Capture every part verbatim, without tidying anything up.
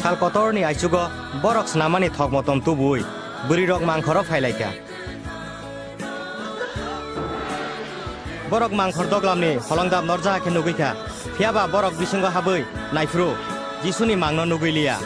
Sal kotorni aichugo borok snamani thok motom tubui bwrwirok mangkhoro phailaikha. Borok mangkhor doglamni holongdap norja khe nugwi kha, phiyaba borok bisingo habwi naiphuru Jisuni mangno nugwi liya.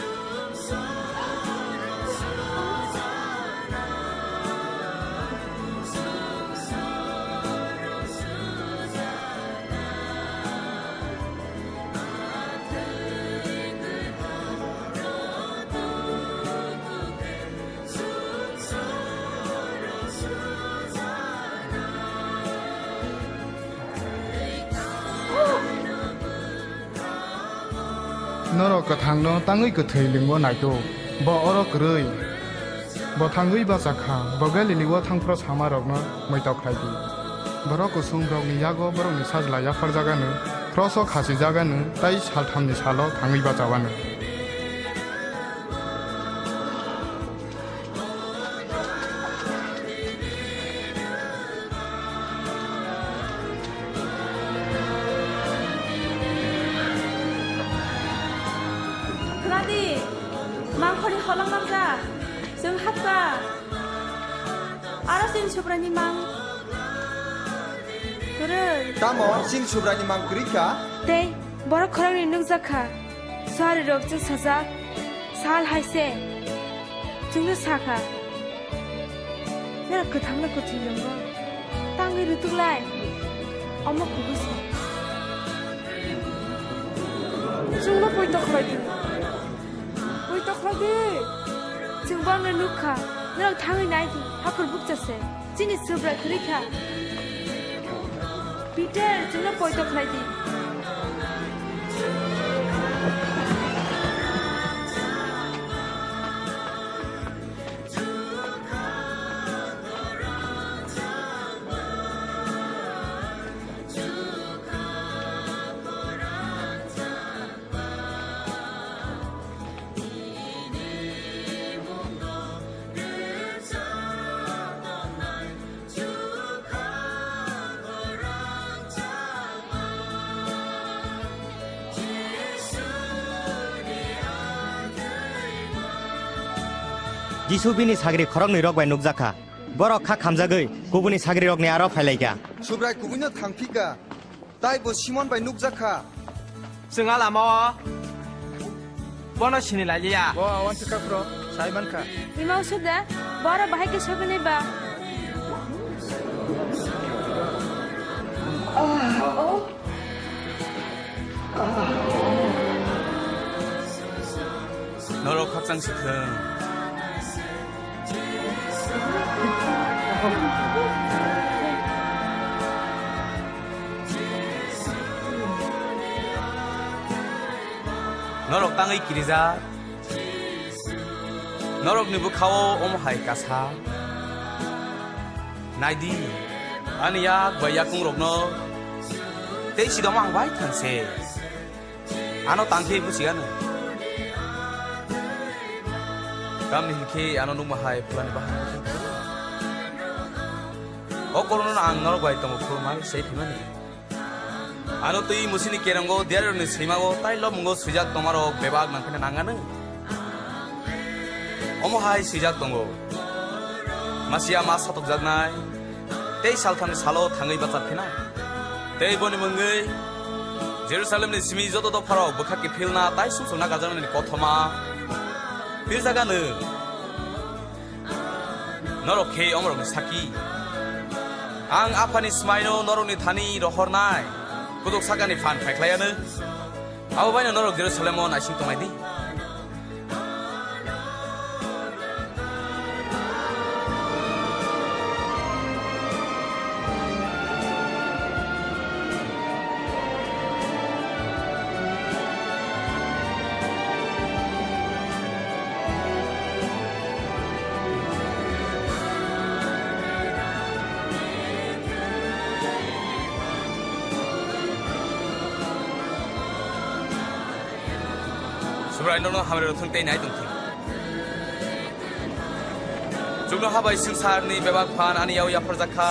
Norok kwthangno tangwi kwthwi lingwi naituk. Bo oro kwrwi. Bo thangwi bacha kha. Bo Galileo thangphro samarokno muitok khlai di. Borok kusungrokni yago borokni sajla yapharjagano, kroso khasijakano, tei salthamni salo thangwi bachawano. Khwnadi, mangkhorni holong nokjak, chwng hapkha. Aro chini Subraini mang kwrwi. Tamo chini Subraini mang kwrwi kha? Tei borok khoroknwi nukjak kha. Suarirok chwng sajak, sal hai se chwngno sa kha, norok kwthangno kwthwi nwngo, tangwi rwtuk lai. Omo kubui se. Chwngno poito khlai di. Poito khlai di. Chwng borokno nuk kha, norok thangwi nai di, haphur bukcha se. Chini Subrai kwrwi kha. Peter, chwngno poito khlai di. Jisu bini sagri khoroknwi rok bai nukjak kha. Borok kha khamjagwi kubuni sagrirokni aro phailaikha. Subrai kubuino thangphikha, tai bo Simon bai nukjak kha. Chwng a lama-o bono sini lai liya. Bo a uansukha phro sai mankha. Ima usuk da, boro bahai khe sogwi nai ba. Norok khakchang si thung. Norok tangwi kirijak. Norokni bwkhao omo hai kasa. Naidi, ani yak bai yakungrokno tei sidoma ang bai thangse. Ano tangkhe buchigano. Tamni hinkhe ano nukma hai pulani bahan. O korono ang norok bai tongo khulumai sei phimani. Ano twi musini kerongo diarirokni swimago tai lobmungo swijak tongmarok bebak nangkheno nangano. Omo hai swijak tongo. Masiya ma satokjaknai, tei salthamni salo thangwi bachar phina. Tei boni mungwi Jerusalemni simi joto dopharok bwkha kiphilna tai sumsokna gajaknani kothoma philjakgano. Norok khe omorokni saki. Ang Aphani swmaino norokni thani rohornai kutuk sakani phan phaikhlaiano. Abo baino norok Jerusalemo naising tongnai di. Subrai nono hamari rok thung tei nai tong thung. Chukno habai swngcharni bebak phan ani yao yapharjak kha.